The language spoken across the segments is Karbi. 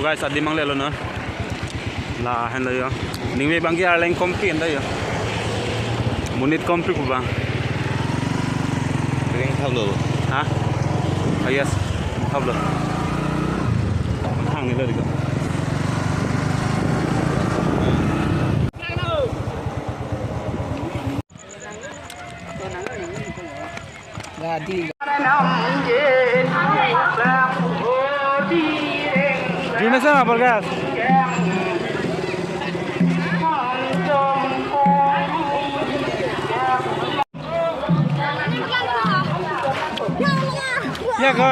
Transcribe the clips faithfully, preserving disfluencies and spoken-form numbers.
Guys, adi manglelo na. Lahenlo yo. Ningve abangke arleng kompli anta yo. Monit kompli pu abang. Ring thaplo. Ha? Ah, yes. Thaplo. Hangnelo diko. Jumesa ma Borgas. Ya ko.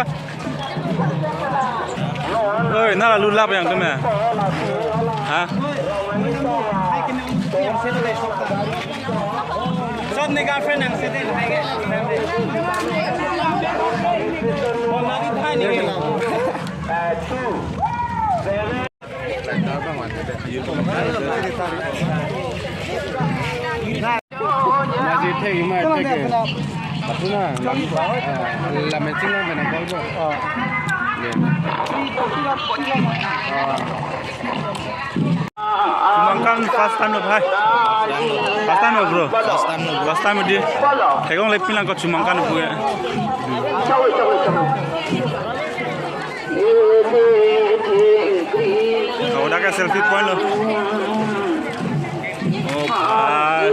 Oi, nala lulap yang kena. Ha? Shot ne girlfriend ang sete hai ke. Oh, nari thai ni. Naji thek ima thek ke. Patuna, lam, ah, lam e chinglang pen nangkol bo. Ah. Ye. Ah. Chumangkan first time lo bhai. First time lo bro. First time lo bro. First time di. Thekong le pinlang ko chumangkan bro ya. Oh, dak ke selfie point lo. Oh, bhai.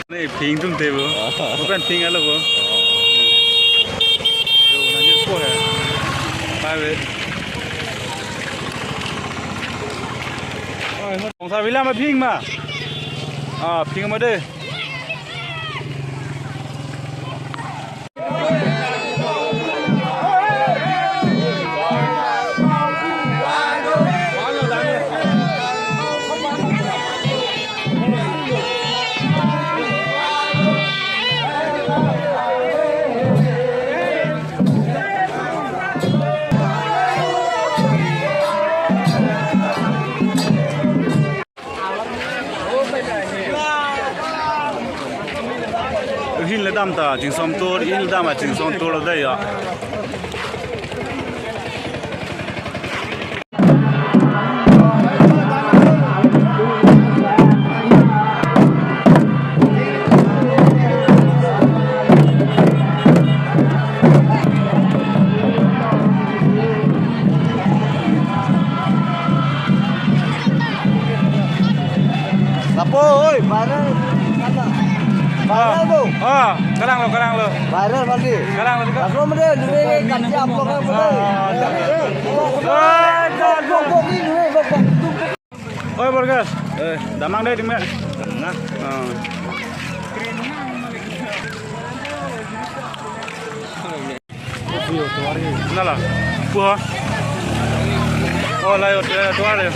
Nei, phing atum te bo. Bukan phing alo bo. Yo, nanti ko hai. Bye, bye. Oi, mo-, kong sa vila ma phing ma. Ah, phing ma de. Hin le dam ta chingsom tur, hin le dam a chingsom tur lo dei ya. Lapu, oi, viral. Viral, bo. Ah, kalang lo, kalang lo. Viral, Valdi. Kalang lo, kalang. Lapu, mede, dulu, kan, siap, lo, kan, mede. Ah, siap. Eh, eh, eh, eh, eh, eh, eh, eh, eh, eh. Oi, Borgas. Eh, damang dei, ding me. Nah. Ah. Nala. Puha. Oh, la yo, eh, tuar ya.